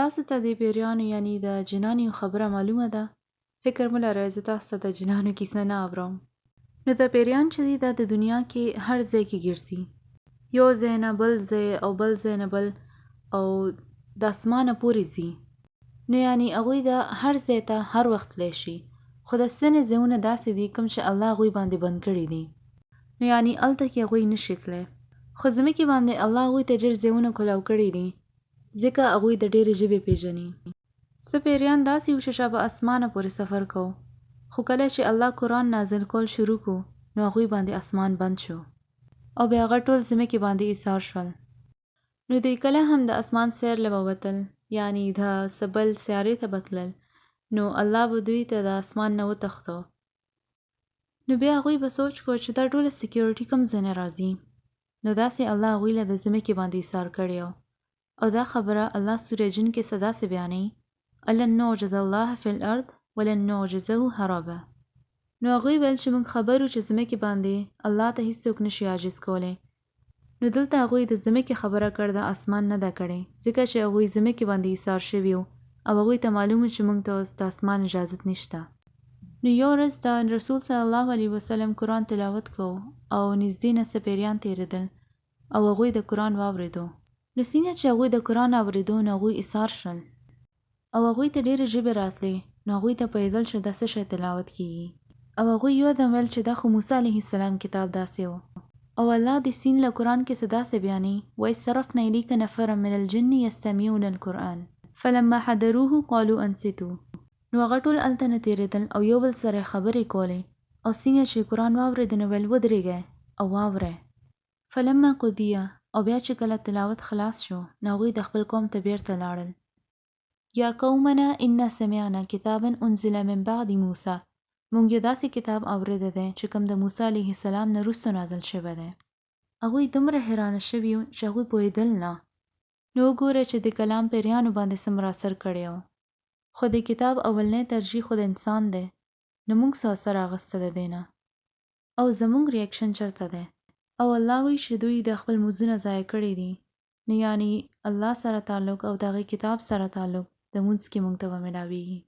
تاسو ته د پیریانو یعنی د جنانو یو خبره معلومه ده؟ فکر مه لرئ زه تاسو ته د جنانو کیسه نه اورم. نو دا پیریان چې دي دا د دنیا کې هر ځای کې ګرځي، یو ځای نه بل ځای او بل ځای نه بل او د اسمانه پورې ځي. نو یعنی هغوی د هر ځای ته هر وخت تللی شي، خو د ځینې ځایونه داسې دي کوم چې الله هغوی باندې بند کړي دي، نو یعنی هلته کې هغوی نشي تللی. خو ځمکې باندې الله هغوی ته ډېر ځایونه کولاو کړي دي، ځکه هغوی د ډېرې ژبې پېژني. څه پېریان داسې وو چې چا به اسمانه پورې سفر کو، خو کله چې الله قرآن نازل کول شروع کو نو هغوی باندې اسمان بند شو او بیا هغه ټول ځمکې باندې ایسار شول. نو دوی کله هم د اسمان سیر له به وتل یعنی د څه بل سیارې ته به تلل نو الله به دوی ته د اسمان نه وتښتو. نو بیا هغوی به سوچ کو چې دا ټوله سیکیورټي کوم ځای نه راځي، نو داسې الله هغوی له د ځمکې باندې ایسار کړی او دا خبره الله سوره جن کې څه داسې بیانوي، الن نعجز الله فی الارض ولن نعجزه هربا. نو هغوی ویل چې موږ خبر یو چې ځمکې باندې الله ته هیڅوک نشي عاجز کولی. نو دلته هغوی د ځمکې خبره کړې ده اسمان نه ده کړې، ځکه چې هغوی ځمکې باندې ایسار شوي وو او هغوی ته معلوم وو چې موږ ته اوس د اسمان اجازت نشته. نو یو ورځ د رسول صلی الله علیه وسلم قرآن تلاوت کو او نږدې نه څه پیریان تیریدل او هغوی د قرآن واوریدو. نو څنګه چې هغوی د قرآن اورېدو نو هغوی ایسار شول او هغوی ته ډېرې ژبې راتلې، نو هغوی ته پوهېدل چې دا څه شی تلاوت کېږي او هغوی یو دم ویل چې دا خو موسی علیه السلام کتاب داسې و او الله دې سین له قرآن کې څه داسې بیانوي، واذ صرفنا الیک نفرا من الجن یستمعون القرآن فلما حضروه قالوا انصتوا. نو هغه ټول هلته نه تېرېدل او یو بل سره یې خبرې کولې او څنګه چې یې قرآن واورېدو نو ویل ودرېږئ او واورئ. فلما قضی، او بیا چې کله تلاوت خلاص شو نو هغوی د خپل قوم ته بیرته لاړل. یا قومنا انا سمعنا کتابا انزل من بعد موسی، مونږ یو داسې کتاب اوریدی دی چې کوم د موسی علیه السلام نه وروسته نازل شوی دی. هغوی دومره حیرانه شوي وو چې هغوی پوهیدل نه. نو وګوره چې د کلام پیریانو باندې څومره اثر کړی و. خو د کتاب اولنی ترجیح خو د انسان دی، نو مونږ څه اثر اغسته د دې نه؟ او زمونږ ریاکشن چرته دی؟ او الله وایي چې دوی د خپل مونځونه ضایع کړي دي، نو یعنی الله سره تعلق او د هغه کتاب سره تعلق د مونځ کې مونږ ته به ملاویږي.